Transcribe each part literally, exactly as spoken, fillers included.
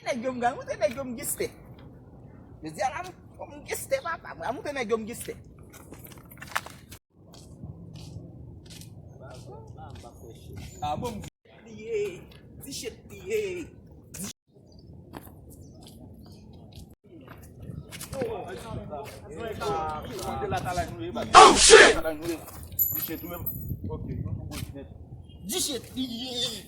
Nèg yo m gade, montre nèg yo m giste. Jodi a la, m giste papa, mwen montre nèg yo m giste. Ah bon, m di shit li ye. Oh shit! Di shit li ye.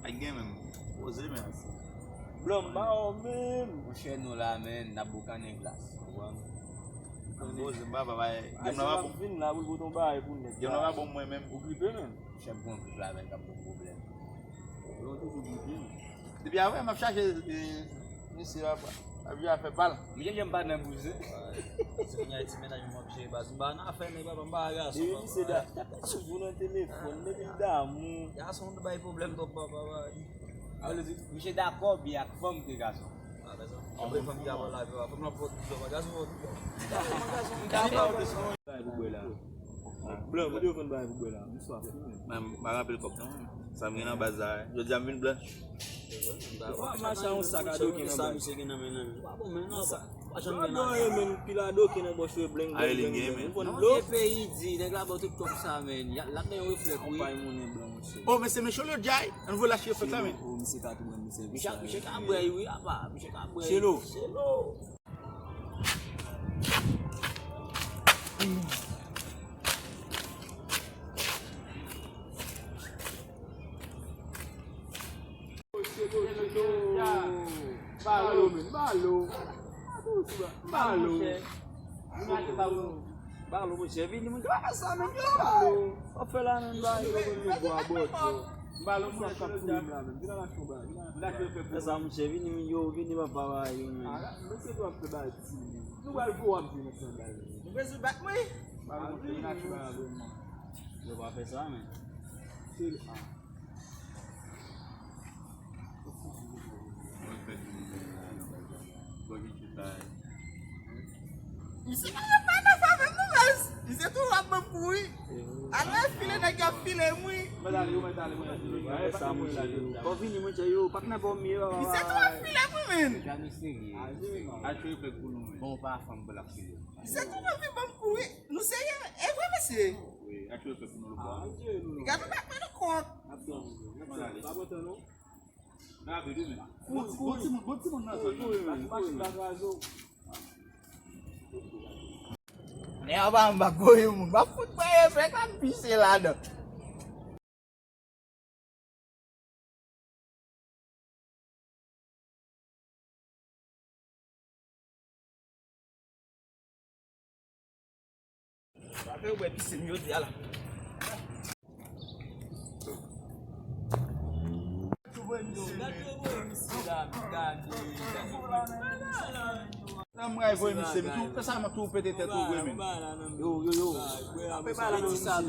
Ay gen menm. Poze men. Blan m ba w menm. Monchè nou la menm, n ap boukannen glas. Konprann? N ap poze m ba, papa. Ay, gen m la pa bon. Vin la pou l pote yon bagay pou nèg. Gen m la pa bon mwen menm. Ou gripe menm? Chèf pran grip la menm, k ap bon pwoblèm. Yo toujou gripe. Depi avè m ap chache, e, mesye ap, ap vin fè bal. Misye janm pa nan bouzen. Se kounye a ti mennaj mwen ap jere baz. M pa nan afè nèg papa, m pa gason. Depi misye da, tèt la sou jou nan telefòn, depi l damou. Gason bay pwoblèm twòp papa. Misye dakò byen ak fanm ke gason. Apre fanm ki ap lavi a, fanm nan pot pito, gason pot pito. Gason, gason, gason. Bay pou bwè la. Blan, mwen te konn bay pou bwè la. M swaf wi menm. Men m pa rapèl kòb nan men m. Sa m gen nan baz la, jodi a m vin blanch. W ap mache a yon sak a doke nan baz. Sa misye gen nan men nan. Pa bon men non. Pa janm gen nan men. Pil a doke nan bòch yo, bleng, bleng, bleng, bleng. Ou konn dlo? Peyi di, nèg la ba w tout kòb sa men. L ap nan yon reflèk wi. Konpay monnen blan monchè. Oh, men se men Cholo Jay. Ann voye lache yo fèt la men. Oh, misye ka tou pran misye. Misye ka bwè wi, apa. Misye ka bwè. Chelo. Chelo. Balo, men, balo. Balo. Balo, monchè, vini, monchè, pa fè sa, men, balo. W ap fè la, men, balo. Balo, monchè, fè sa, monchè, vini, men, yo, vini, papa, ba yo, men. Nou pral fè w ap vin nan sandal. Nou bezwen bat mwen. Yo pa fè sa, men. Misye pa nan favè m non, baz. Misye tou ap ban m kou wi. Alò file nèg yo ap file m wi. Mwen ale, mwen ale, mwen ale. Pa fè sa, monchè, yo. Fò vini, monchè, yo. Patnè pa w m ye, papa. Misye tou ap file m wi, men. Bon, pa fanm pou l ap file. Misye tou anvi ban m kou wi. Nou serye? E vre, mesye? Wi, achte respè pou nou, le bwa. Gade nou pa pran nou kont. Bon timoun, bon timoun nan zòn nan. Nèg anba anba goye moun. M ap fout mwen efè k ap pise ladan. Sa fè ou wè pise m jodi a la. Nan mwen voye misye m tou, fè sa m tou pete tèt ou vre men. Yo, yo, yo. Apre pale nan misye. Sa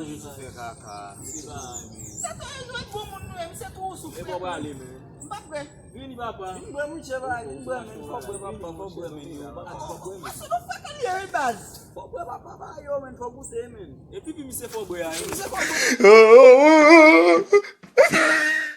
tou yon bon moun nou ye, misye tou sou frè. E bon prale men. M pa prè. Vini papa. Vin bwè monchè ba, vin bwè men, fò bwè papa, fò bwè men yo. Papa fò bwè men. Pase nou fè kalye wi baz. Fò bwè papa ba yo men, fò goute men. E pipi misye fò bwè a. Misye fò bwè.